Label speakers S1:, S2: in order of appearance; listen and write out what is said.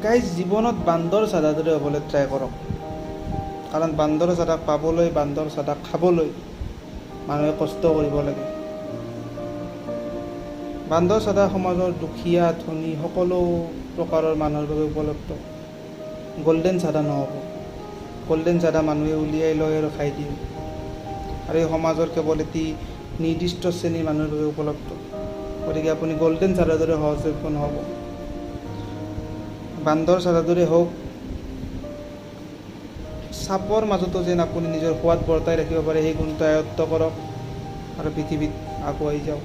S1: Guys, জীৱনত বান্দৰ চাধাৰ দৰে হ'বলৈ ট্ৰাই কৰক, কাৰণ বান্দৰ চাধাক পাবলৈ, বান্দৰ চাধাক খাবলৈ মানুহে কষ্ট কৰিব লাগে। বান্দৰ চাধা সমাজৰ দুখীয়া ধনী সকলো প্ৰকাৰৰ মানুহৰ বাবে উপলব্ধ। গল্ডেন চাধা নহ'ব। গল্ডেন চাধা মানুহে উলিয়াই লয় আৰু খাই দিয়ে, আৰু এই সমাজৰ কেৱল এটি নিৰ্দিষ্ট শ্ৰেণীৰ মানুহৰ বাবে উপলব্ধ। গতিকে আপুনি গল্ডেন চাধাৰ দৰে সহজলভ্য নহ'ব। বান্দৰ চাধাৰ দৰে হওক। চাপৰ মাজতো যেন আপুনি নিজৰ সোৱাদ বৰ্তাই ৰাখিব পাৰে, সেই গুণটো আয়ত্ব কৰক আৰু পৃথিৱীত আগুৱাই যাওক।